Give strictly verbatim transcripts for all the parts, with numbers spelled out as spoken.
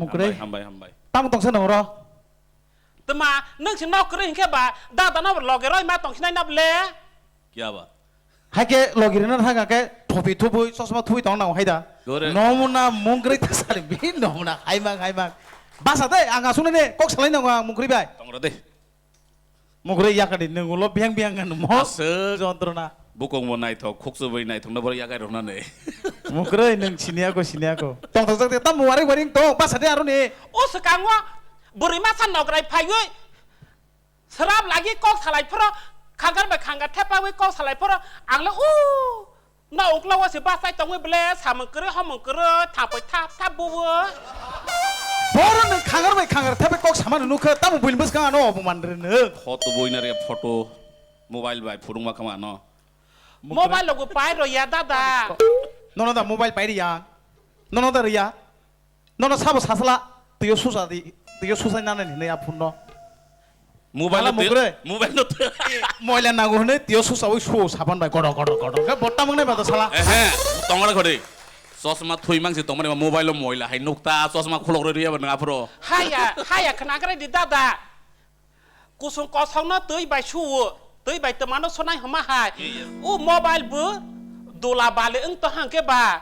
Kwrwi. Hambai, hambai, hambai. Tamo tongsa nang oro? Tma, nwng si nok kwrwi hinkhe ba, dada no loge roi ma tongsinai na ble? Kiya ba? Hai khe logi rwna thang khe thopi thubui, chosma thubui tong nang hai da. Gore. Nomuna mungkrwi ta sari bi nomuna haimang, haimang. Basa de, ang aswk nini kok salai nango ang mungkrwi bai. Tong ro de. Mungkrwi yakadi nwng ulo biyang biyang khe nungmo. Aswk. Jontrona. Bukung bo naithok, khukchubui naithok no boro yakai rwna ne. Mungkrwi nwng siniya ko, siniya ko. Tong tong jak de, tamo waring waring tong, basa de aro ni. O swkango bwrwi masa nograi phaiwi. Srap lagi kok salai phoro, khangar bai khangar thepawi kok salai phoro, ang le u no uklo o se bachai tongwi ble samung kwrwi homung kwrwi thapoi thap thap buo. Boro nwng khangar bai khangar thepai kok samani nukha, tamo buini bwskang ano oboman rwno. Photo boina re photo, mobile bai phurungma kama no. Mobile logo pai ro ya dada. Nono da mobile pai ri ya, nono da ri ya. Nono sabo sasala, twiyo susa di, twiyo susai nanani hinwi a phone no. Mobile Hala no twi-, mugre. Mobile no twi-, Moila nango hinwi twiyo susawi suo saban bai kotor, kotor, kotor. Khe botta mangnai ba to sala. Ehe, tongore khori. Chosma thui mangsi tongmani mobile o moila hai nukta, chosma khulok rwi rwi abo nang aphuru. Haya, haya, khna kre di dada. Kusung kosong no twi bai suo, twi bai twmano sonai homa hai. Iya, iya. O mobile bo dola bali wng to hangke ba.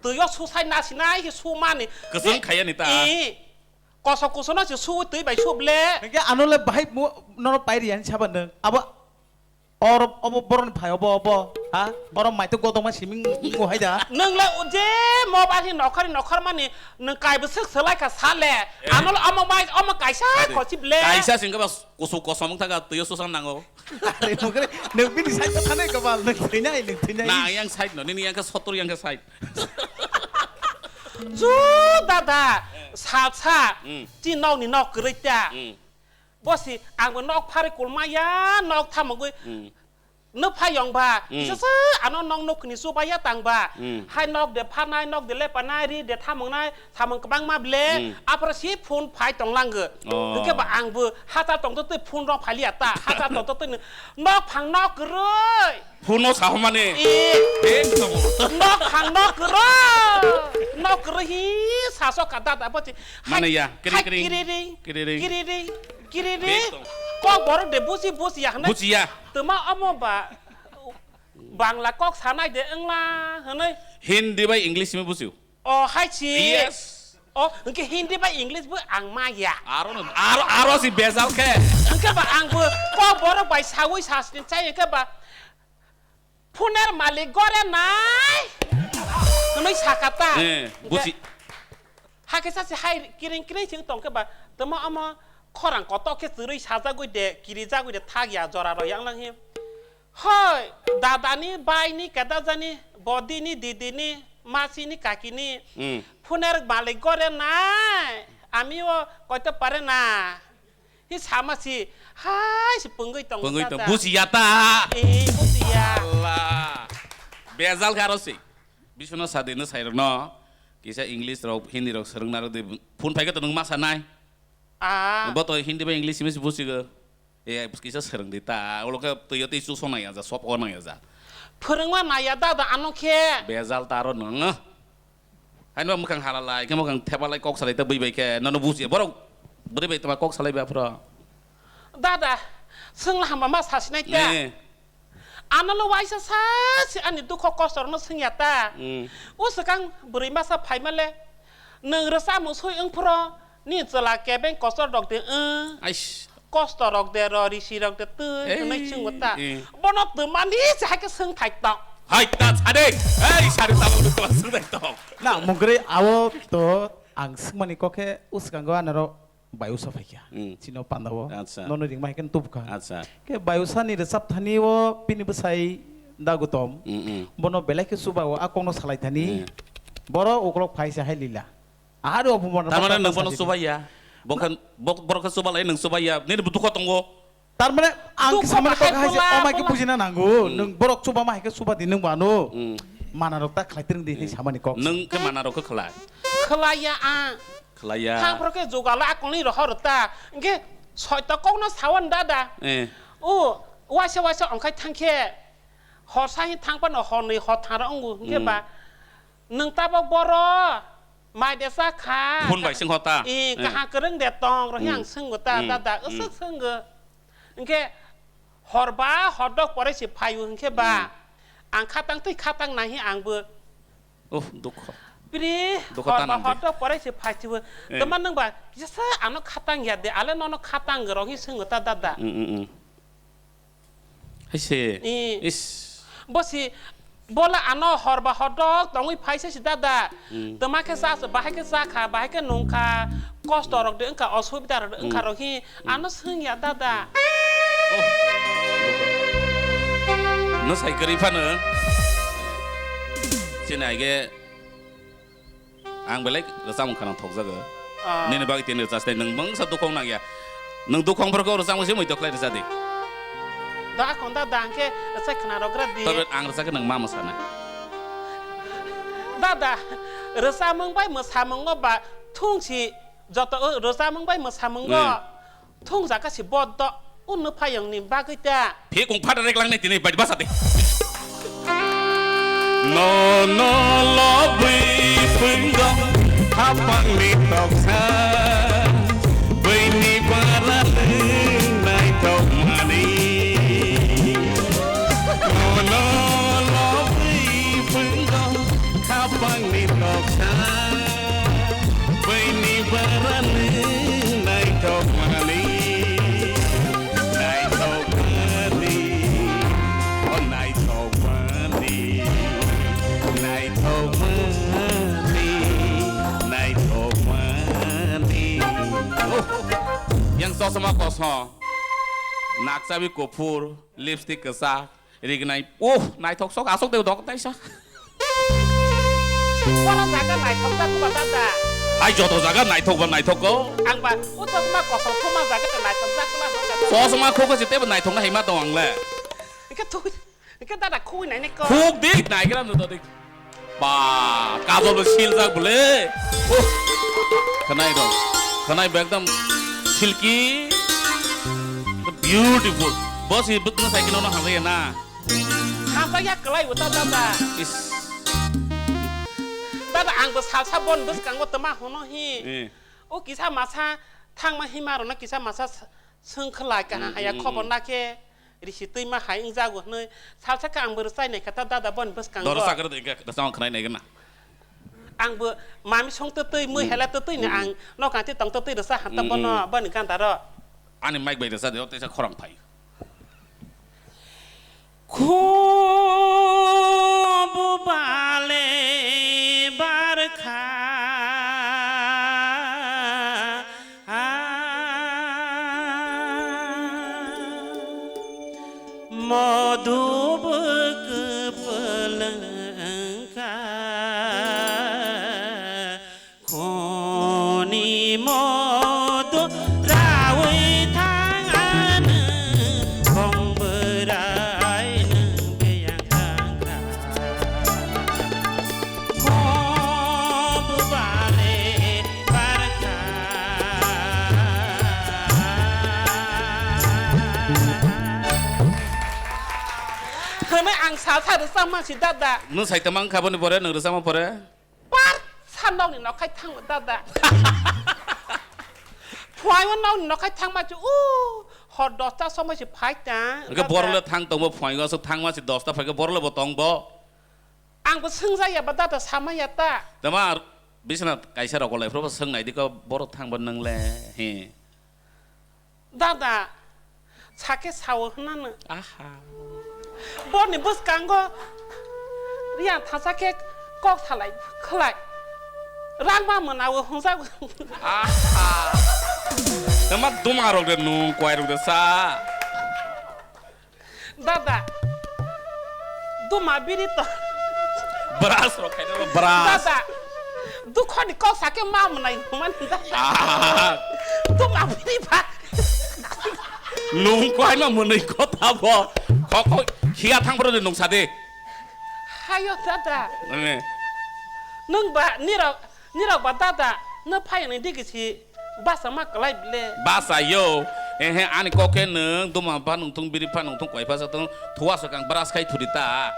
Twi o susai nasinai hi sumani. Kwchwng khaiya ni ta. I, kosong kusung no se su twi bai su ble. Hingke ano le bahai mo-, nono pairi ani saba nung. Abo oro, obo boroni phai obo, obo. Ha? Oro mai to godong ma siming ngo hai da. Nung le je mobile hi nokhor nokhor mani nung kai bwswk swlai kha sale. Eh. Ano le omo mai, omo kaisa Adi. Kochi ble. Kaisa singke ba kusu kosom wng thaka twi o susa nango. Are mugre, nung bini side no thanai kobal, nung thwinai, nung thwinai. Na, yang side no, nini yang khe sottor yang khe side. Ju dada, Eh. Sa sa, Hmm. Ti nok ni nok kwrwi ta. Hmm. Bosi, ang bo nok phari kulma ya, nok thamogwi. Hmm. Nuk phai yong ba, Hmm. Kisa sa, ano nok nuk ni chuba ya tang ba. Hmm. Hai nok de phanai, nok de lepanai, ri de thamongnai, samung kwbangma ble, Hmm. Aphro si phone phai tong lango. Oh. Hwnkhe ba ang bo hachal tong twi phone rok phai liya ta, hachal tong twi nok phang nok kwrwi. Phone no sahomani. Eh. Beng tong. Nok phang nok kwrwi. Nok kwrwi hi saso ka dada bo chi. Mane ya, kiri kiri. Kiri ri. Kiri ri. Kiri ri. Kiri ri. Beng tong. Kok borok de busi busi ya hwnwi. Busi ya. Tuma omo ba. Bangla kok sanai de wngla hwnwi. Hindi bai English simi bujiu. O hai si. Yes. O hwnkhe Hindi bai English bo ang ma ya. Aro no, aro, aro si bejal khe. Hwnkhe ba ang bo kok borok bai sawi sasni chai hwnkhe ba. Phuner malik gore nai. Hwnwi sakata. Eh, buji. Hakhe sachi hai kiring kiring sing tongkhe ba, tamo omo khorang kotok khe chwrwi sajagwi de, kirijagwi de thak ya jora rw yang lang hi. Hoi, dadani, baini, kedajani, bodini, didini, masini, kakini, Hmm. Phuner malik gore nai, amiyo koito pare na. Hi sama si, hai si pungwi tong Pungwi tong, tata. Bujiya ta. Eh, bujiya. Allah. Bejal khe aro si. Biswanath Sadino sairokno kisa English rok, Hindi rok swrwngna rw di. Phone phaikhe to nwng ma sanai. Ah. Bo to Hindi bai English simi se bujigo. E, kisa swrwng di ta. Ulo khe twi twi chusong nang ya ja, sop o nang ya ja. Phwrwngma naya dada ano khe. Bejal ta aro nwng. Haino mwkhang hala lai, khe mwkhang theba lai kok salai ta bui bai khe. Nono bujiya. Borok bwrwi bai tama kok salai ba phro. Dada, swngla hamba ma sasinai ta. Eh. Ano lo waisa sa se ani dukho kosto rokno swngya ta. Mm. O swkang bwrwi masa phaima le nwng rwchapmung soi wng phro ni chwla kebeng kosto rok de wng. Ais. Kosto rok de ro risi rok de twi Ei, hwnwi swngbo ta. Eh. Bono twmani se hai khe swng thai tong. Hai ta sade. Ei sari tabuk dukho swng thai tong. Na mungkri awo to ang swngmani kok khe o swkango anaro. Bai usa phaikha. Hmm. Chino pandao. Acha. Nono ringma hai khe tubukha. Acha. Khe bai usa ni rwchap thani o bini bwsai Dagutom. Hmm, hmm. Bono belai khe chuba o a kokno salai thani. Hmm. Boro uklok phai se hai lila. Ahari obuman. Tamane nwng bono chuba ya. Bokhan, bok-, borok khe chuba lai nwng chuba ya. Nini bo dukho tongo. Tar mane ang khe samani kok hai se o mai khe bujina nango. Hmm. Nwng borok chuba ma hai khe chuba di nwng bano. Hmm. Mana rok ta khlai tring di hai samani kok. Nwng khe mana rok khe khlai. Khlai ya ang. Khlaiya. Thang phoro khe jogalo akolni rohor ta. Hingke soito kokno sawan dada. Eh. O, waisa waisa ongkhai thangkhe. Horsa hin thang phano hornwi hor thang rok wngo. Hingke ba, nwng tabok boro. Mai de cha kha. Phone bai sing hota. I, eh, kaha kwrwng de tong, rohi, hmm, ang swngo ta, hmm, dada, hmm, aswk swngo. Hwnkhe hor ba hor dok pore se phaio hwnkhe ba. Hmm. Ang khatang twi khatang nai hi ang bo. Uff, dukho. Biri dukho hor ba tanang hor de. Dok pore se phai thibo. Eh. Tama nwng ba kisa ano khatang ya de, ale nono khatang rohi swngo ta, dada. Hmm, hmm, hmm. Hai se. I. Is. Bo si, bola ano hor ba hor dok tongwi phai se si, dada. Hmm. Tama khe cha, bahai khe cha kha, bahai khe nung kha, kosto rok de wngkha, osubida rok de wngkha, hmm, rohi, hmm, ano swng ya, dada. Oh. No sai kwrwi phano. Chini aige. Ang belai rwchapmung khna thokjago. Ah. Nini bagwi tini rwchasnai, nwng mungsa dukhong nangya. Nwng dukhong borok rwchapmung se muitok khlai rwchadi. Da kon da dang khe rwchai khna rwgra di. Tobe ang rwchakhe nwng ma mwsanai. Dada, rwchapmung bai mwsamungo ba thungsi joto, o, rwchapmung bai mwsamungo. Hmm. Thung jaka si bodo, unno phayong ni bagwi ta. Phi kung phata rek langnai tini bai basa de. No, no, lobwi pwngong, hapang ni toksa, bwini bara lwng naithok mani. No, no, lobwi pwngong, hapang ni toksa. Bwini bara nwng naithokmani, naithokmani, o naithokmani, naithokmani, naithokmani. Oh, yang chosma kosom, nakchabi kuphur, lipstick kwchak. Rignai, uh, naithok sok, asok de dok taisa. Bono jaga naithok jak ba dada. Hai joto jaga naithok ba naithok ko. Ang ba, o chosma kosong thuma jaga naithok jak ba. Chosma khoko se tebo naithok na hima tong ang le. Ike thu, ike dada khui nai ne ko. Khuk dik nai gram do dik. Ba, kajol bo siljak bole. Oh, khnai dong. Khnai bo ekdom silky. Beautiful. Boss, i bwtno sai kino no hamya na. Hamya ya kwlai bo ta dada. Is. Dada, ang bo salsa bon bwskango tama hono hi. Eh. O kisa masa thangma hima rona kisa masa s-, swng khlai kaha haya khobor na khe. Risi twi ma hai wngjago hwnwi salsa khe ang bo rwchai nai kha ta dada boni bwskango. Doro sakra de khe rwchapmung khnai nai gana. Ang bo mami song twtwi mui hela twtwi ni ang nokha twi tong twtwi rwcha ha ta bono boni ganda ro. Ani mic bai rwcha de o teisa khorang phai. Khubu bale barkha. Ah, modu bwkha pwlwngkha, khoni modu rawi thang anw, bong bwrai nwng biyang thangkha. Khop bale barkha. Hwnwi ang salsa rwchapma si dada. Nwng sai tama wngkha boni pore, nwng rwchapma pore? Par sa nokni nokhai thangma dada. Phuaio nokni nokhai thangma chu, u, hor dosta somoi si phai ta. Hwnkhe dada. Borok le thang tongbo phuaio aswk thangma si dosta phaikhe borok le bo tongbo. Ang bo swngjak ya ba dada, sama ya ta. Tama bisna kaisa rok golai phuru bo swng nai di ko borok thang bo nwng le, he. Dada, sakhe sao hwnano. Aha. Borni bwskango riyang thangsa khe kok salai khlai. Rangma mwnawo hwnjago. Aha. Tama duma rok de nung kwai rok de sa. Dada, duma biri to. Brush rok khaina rok brush. Dada, dukhoni kok sakhe ma mwnai mani dada. Ah. Duma biri ba. Nung kwai ma mwnai kotha bo. Khok khok khia thang bro de nung sade. Hayo dada. Nung ba nirok Nirok ba dada, no phai ni digi si basa ma kwlai bile. Basa yo, ehe ani kok khe nwng duma pha nungthung biri pha nungthung kwai pha sa thung thua sa kang brush khai thuri ta.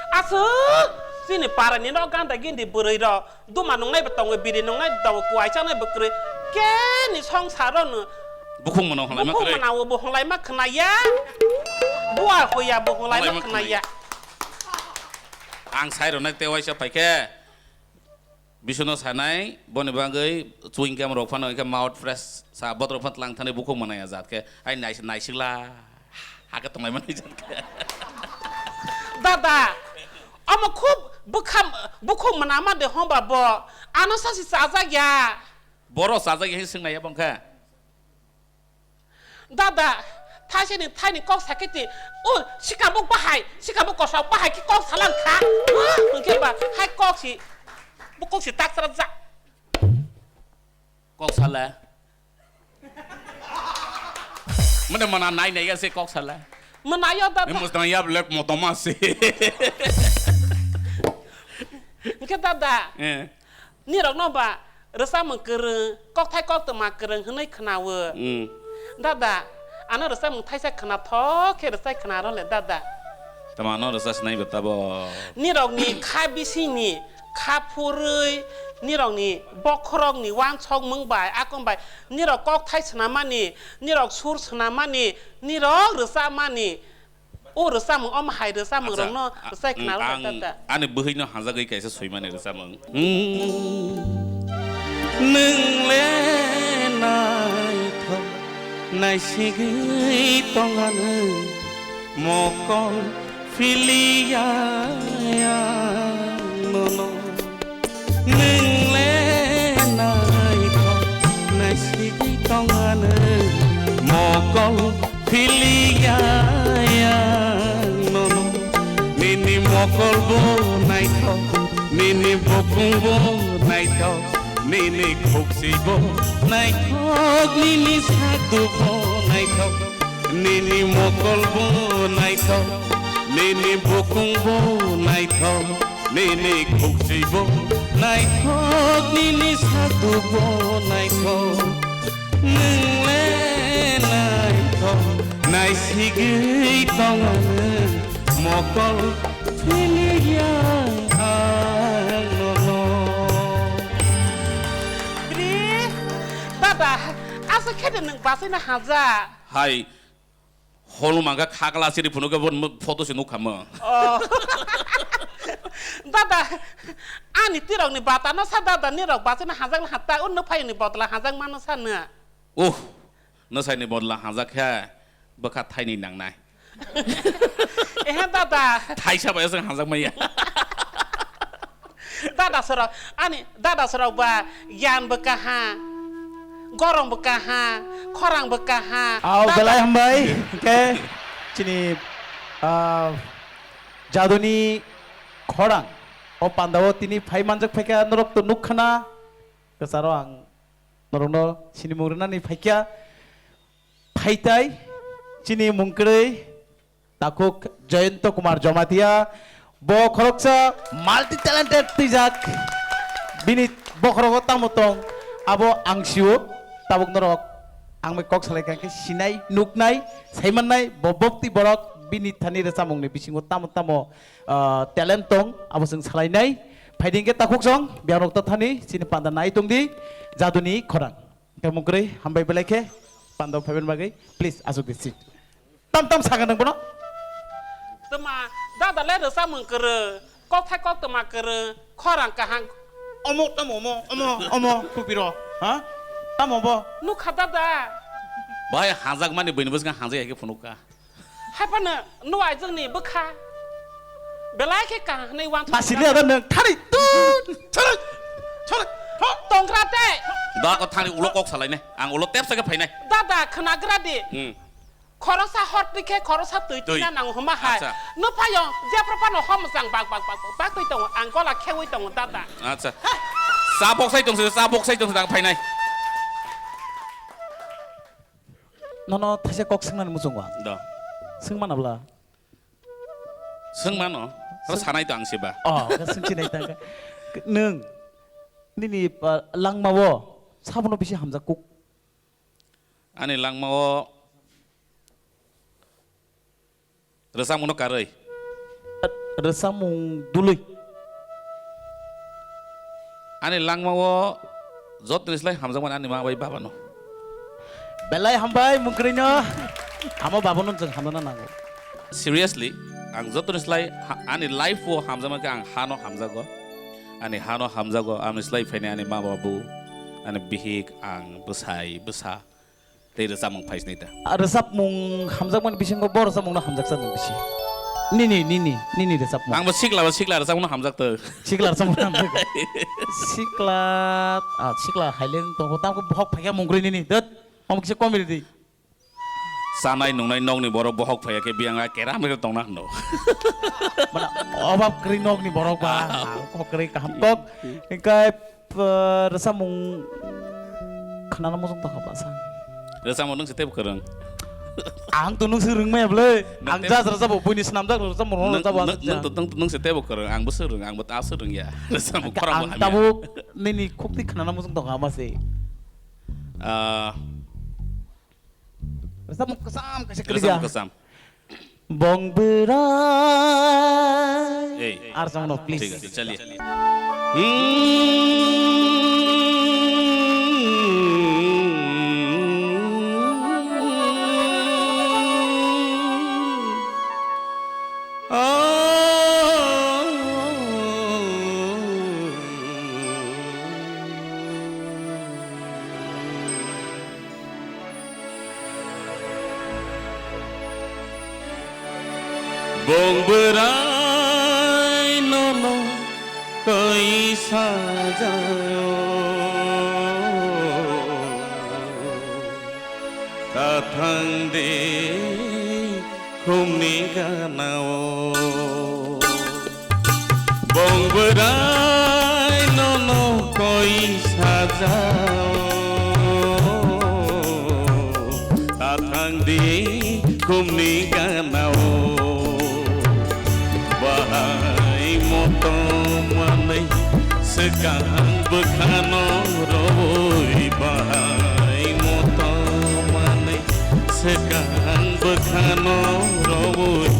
Aswk, Chini parani no ganda gindi bwrwi rok duma nungnai bo tongo, biri nungnai bo tongo, kuai chanai bo kwrwi. Keni songsar rok no Bukhung mano hwnlai ma bukhung kwrwi. Manawo bo hwnlai ma khwnaya. Buar hoya bo hwnlai ma khwnaya. Ang sai rwnai tei waisa phaikhe. Bisuno sanai, boni bagwi chewing gum rok phano hwnkhe mouth fresh sa, botrok phano tlang thani bukhuk manaya jat khe, ai nais-, naisikla, hakhe tonglai mani jat khe. Dada, omo khub bwkham, bukhuk mwnama de homba bo, ano sasi chajak ya. Boro chajak ya hin swngnai ya bongkha. Dada, thaisini thaini kok sakhe ti, o, sikabuk bahai, sikabuk kosok bahai khe kok salang kha. Hwnkhe ba, hai kok si, bo kok si tak sara ja. Kok sala. Mane mana nai nai ya se kok sala. Manayo dada. Ni mustang ya black motoma se. Hwnkhe dada. Eh. Nirokno ba rwchapmung kwrwng, kokthai koktwma kwrwng hwnwi khwnawo. Mm. Dada, ano rwchapmung thaisa khwnathok khe rwchai khwna rw le dada. Tama ano rwchasnai bo tabo? Nirokni kha bisingni, kha phurwi, nirokni bokhorokni uansukmung bai, akung bai, nirok kokthai swnamani, nirok sur swnamani, nirok rwchapmani, O rwchapmung, omo hai rwchapmung rokno rwchai khna rw ang tata. Ani bwhwino hajagwi kaisa swimani rwchapmung. Nwng le naithok naisigwi tongano mokol philiya ang nono. Nwng le naithok naisigwi tongano mokol philiya ang nono. Nini mokol bo naithok, nini bokong bo naithok, nini khukchi bo naithok, nini sakdu bo naithok. Nini mokol bo naithok, nini bokong bo naithok, nini khukchi bo naithok, nini sakdu bo naithok. Nwng le naithok, naisigwi tong ano mokol philiya ang nono. Bri, dada, aswk khe de nwng bachaina haja? Hai, Holong mangkha khakla chiri phunukhe bo photo se nukha mo. Oh. Dada, ani tirokni batano sa dada nirok bachana hajakna hata, o nukphayungni bodla hajak mano sa nw. Uh, nwsaini bodla hajak khe bwkha thaini nangnai. Ehe dada. Thaisa bai se hajak maya. Dada sorok, ani dada sorok ba yan bo kaha, gorong bo kaha, khorang bo kaha. Au, dada. Belai hambai, hingke chini, ah, jaduni khorang. O pandao tini phai manjak phaikha norok to nukkhana. Kwcharo ang norokno sinimung rwnani phaikha. Phaitai chini mungkwrwi. Takhuk Jayanta Kumar Jamatia, bo khoroksa multi talented twijak. Bini bokhorogo tamo tong, abo ang sio, tabuk norok ang bai kok salai kha khe sinai, nuknai, saimannai, bo bokti borok bini thani rwchapmungni bisingo tamo tamo, ah, talent tong, abo chwng salainai. Phaidi hwnkhe takhuk song, biyangrok ta thani, chini panda nai tongdi, jaduni khorang. Hwnkhe mungkwrwi hambai belai khe, panda phaiben bagwi, please, aswk di seat. Tam tam sakha nwng bono. Tma, dada le rwchapmung kwrwng, kokthai koktwma kwrwng, khorang kaham. Omo, tamo omo, omo, omo, kupiro, ha? Tamo bo? Nukha dada. Bai, hanjakmani buini bwskango hanjak hai khe phunukha. Hai phano nuai jwngni bwkha. Belai khe kaham hwnwi uansuk. Masini ada nwng thari tu. Choroi, choroi, ho. Tongkra tei. Da ko thani ulo kok salainai. Ang ulo tepsa khe phainai. Dada, khwnagra di. Hmm. Khoroksa hor twi khe khoroksa twi twi na nango hwnma hai. Acha. Nw phaiyong, jephru phano hom jang bak, bak, bak, bak, bak twi tongo. Ang gola kheui tongo, dada. Acha. Cha boksai tongse, cha boksai tongse, ang phainai. Nono thaisa kok swngnani muchungo ang. Da. Swng mana bla? Swng mano. Aro swng- sanai to ang siba. Oh, swng chinai tangka. Nwng, nini, ah, langmao sabono bisi hamjak kuk? Ani langmao rwchapmungno karwi. Rwchapmung dului. Ani langmao jotoni slai hamjakmani ani ma bai baba no. Belai hambai mungkrino. Amo baba no jeng hamna nango. Seriously, ang jotoni slai ha-, ani life o hamjakma khe ang hano hamjago. Ani hano hamjago, ani slai phaini ani ma babu, ani bihik, ang bwsai, bwsa. Tei rwchapmung phaisni ta. Ah, rwchapmung hamjakmani bisingo bo rwchapmungno hamjaksa nwng bisi. Nini, nini, nini rwchapmung. Angbo sikla, sikla rwchapmungno hamjakto. Sikla rwchapmungno hamjakto. Sikla, ah, sikla haile wng tongo. Tamkhe bohok phaikha mungkrwi nini. Dot, omo kisa komiri di. Chanai nungnai nokni borok bohok phaiya khe biyang a keram khe tongna hwno. Mana obab kwrwi nokni borok ba. Ah. Ah, kok kwrwi kaham kok. Hingkai P-, rwchapmung khnana muchung tongkha bwsa. Rwchapmung nwng se teibo kwrwng. Ang to nwng se rwngmaya bwle. Nwng Ang tei- just rwchapmung, buini snamjak rwchapmung rwno Nwng, rwchapmung nwng, aswk nwng to, nwng, nwng se teibo kwrwng. Ang bo se rwng, ang bo ta se rwngya. Rwchapmung Ang, khorang ang bo hamya. Tabuk nini khukti khnana muchung tongkha ama se. Ah, Rwchapmung kwcham kaisa kwrwi Rwchapmung ya. Kwcham. Bong bwrai. Ei. Ar song no, please. Thik ase, chaliye. Bong bwrai nono koi sajao, ta thang de khumni ganao. Bong bwrai nono koi sajao, ta thang di khumni ganao. Bahai motom manwi swkang bwkhano roi, bahai motom manwi swkang bwkhano roi.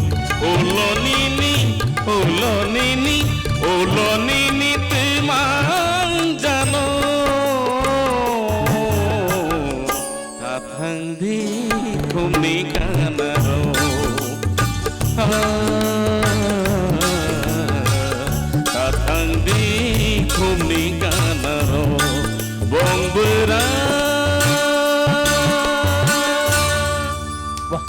Ulo nini, ulo nini, ulo nini twmang jano. Ta thang di khumni ganaro. Ah, ta thang di khumni ganaro. Bong bwra. Wah.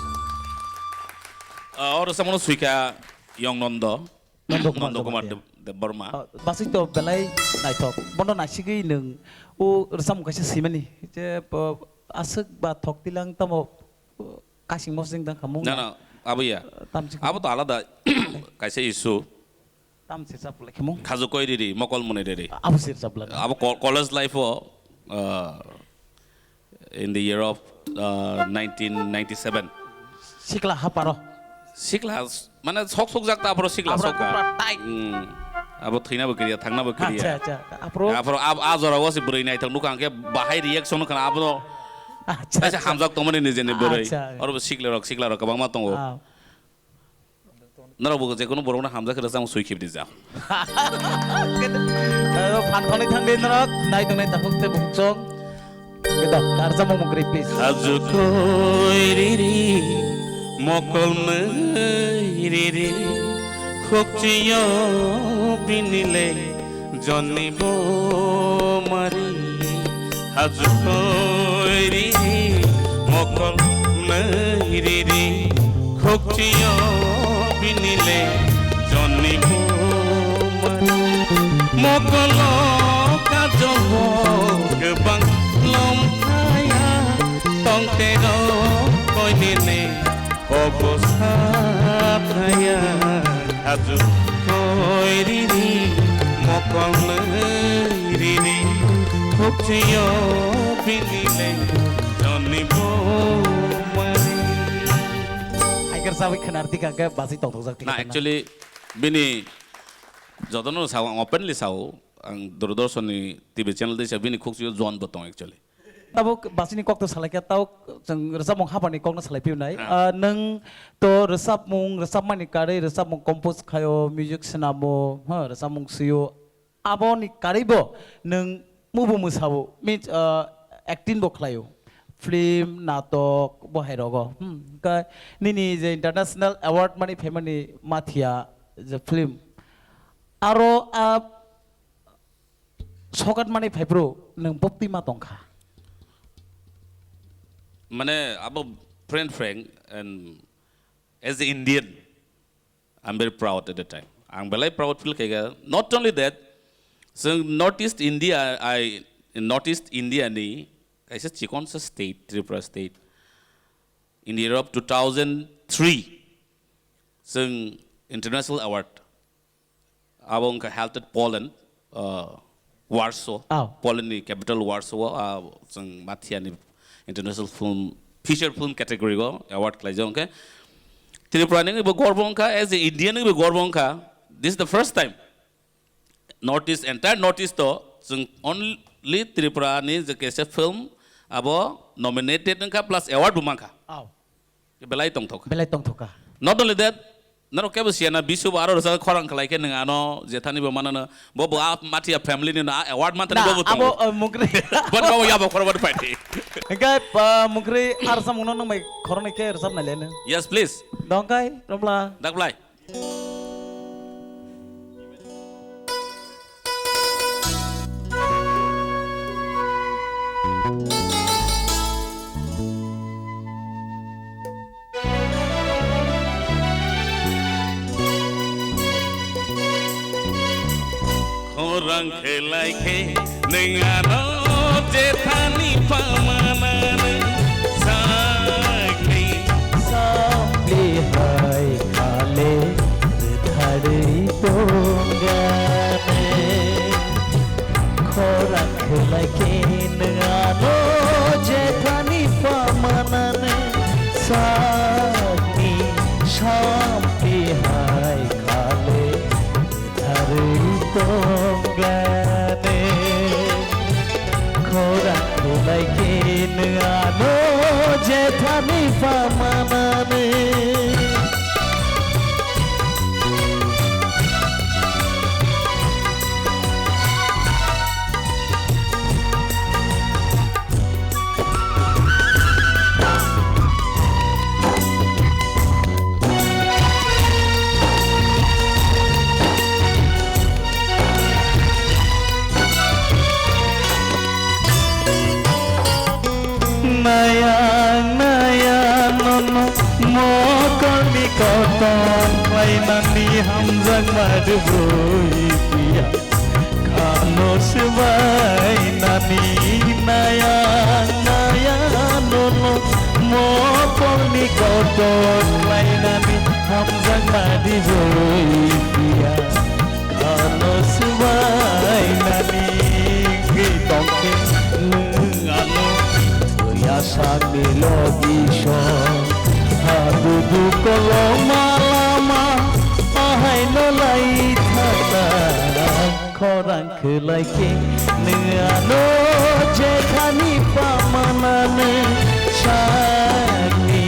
Ah, oro samono suika Yong Nondo. Nondo Kumar Nondo Kumar Jamatia. Deb-, Debbarma. Ah, basui to belai naithok. Bono naisigwi nwng o rwchapmung kaisa swimani. Je, bo, aswk ba thok tilang tamo, o, kasing mosing tang khamung. Na, na, abo ya. Tamsi abo to alada kaisa issue. Tamsi chap lai khamung. Khaju koi riri, mokol mwnwi riri. Abo sir chap lai. Abo co-, college life o, uh, in the year of, uh, nineteen ninety-seven. Sikla haparo. Sikla s-, mane sok sok jak ta aphro sikla Aphro sok ka. Pura tight. Hmm. Abo thwina bo kiriya, thangna bo kiriya. Acha, acha. Aphro. Aphro ab-, a jora o si bwrwi naithok nukha hwnkhe bahai reaction khana abo. Acha, Kaisa acha. Hamjak tongmani nijeni bwrwi. Acha. Oro bo sikla rok, sikla rok kwbangma tongo. Ah. Norok bo jekono borokno hamjak khe rwchapmung sui khibidi jak. Phan thangwi thangdi norok, nai tongnai takhuk tei bukhuk song. Keto, karjamo mungkri, please. Khaju koi riri, mokol mwnwi riri, khukchiyo bini le. Jonni bo mari haju koi riri, mokol mwnwi riri, khukchiyo bini le jonni bo mari. Mokolo kajo bo kwbang lom thaya, tongtero koi nini. Kobo sathaya haju koi riri, mokol nwi riri, khukchiyo bini le jonni bo mari. Haikar sawi khwnar dikha khe basui tongthokjak thik Na, thangna. Actually, bini jotono sao, ang openly sao, ang Doordarshan ni T V channel de sa bini khukchiyo jon bo tong actually. Tabuk basini kokto salaikha, tabuk chwng rwchapmung habarni kokno salai phiyunai. Ah. Ah, nwng to rwchapmung, rwchapmani karwi rwchapmung compose khaio, music swnamo, ha, rwchapmung swio. aboni karwibo nwng mubu mwsao, means, uh, acting bo khlaio, film, natok, bo hai rogo. Hmm, hwnkhe nini je international award mani phaimani Mathia je film, aro a sokat mani phaiphru nwng bopti ma tongkha. Mane abo friend friend and as the Indian, I'm very proud at the time. Ang belai proud feel khaikha. Not only that, so North East India, I, North East India ni kaisa chikonsa state, Tripura state. In the year of two thousand three, so international award. Abo wngkha held at Poland, uh, Warsaw. Oh. Poland ni capital Warsaw, uh, chwng Mathia ni international film, feature film category go award khlaijak wngkha. Tripura ni bo gorbo wngkha, as a Indian ni bo gorbo wngkha. This is the first time North East, entire North East to chwng only Tripura ni je kaisa film abo nominated wngkha plus award bo mankha. Oh. Belai tongthok. Belai tongthok kha. Not only that, norok kebo siya na bisu bo aro rwchap khorang khlai khe nwng ano jethani bo manano bo bo a Mathia family ni no a award man tani Na, bo bo abo, tongo. Uh, mungkri. Ban bo yabo khorok ban paiti. Hingkai, uh, mungkri ar sam uno nang mai khorok ni khe rwchap nai le no. Yes, please. Dongkai, romla. Dak blai. Khorang khlai khe nwng ano jethani pamanani sakni. Samli hai khale tharwi tongane. Khorang khlai khe nwng ano jethani pamanani sakni samli hai khale tharwi tongane. Khorang khlai khe nwng ano jethani pamanani. Nayang nayang nono mokolni kotor khlainani hamjakma rwui phiya. Khano swbainani nayang nayang nono mokolni kotor khlainani hamjakma rwui phiya. Ano swbainani wngwi tongkhe nwng ano thwi asakni logi song. Hadudu koloma lama ahaino lai thangna khorang khlai khe nwng ano jekhani pamanani sakni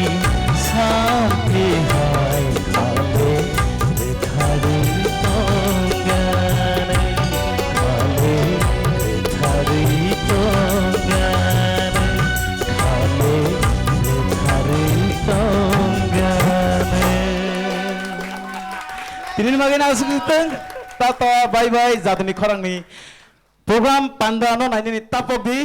samni hai khale. Tharwi tongani, khale tharwi tongani, khale tharwi tongani. Tini ni bagwi nang sugwi tong, tata, bye bye, jatoni khorangni program panda no nainani tapok di.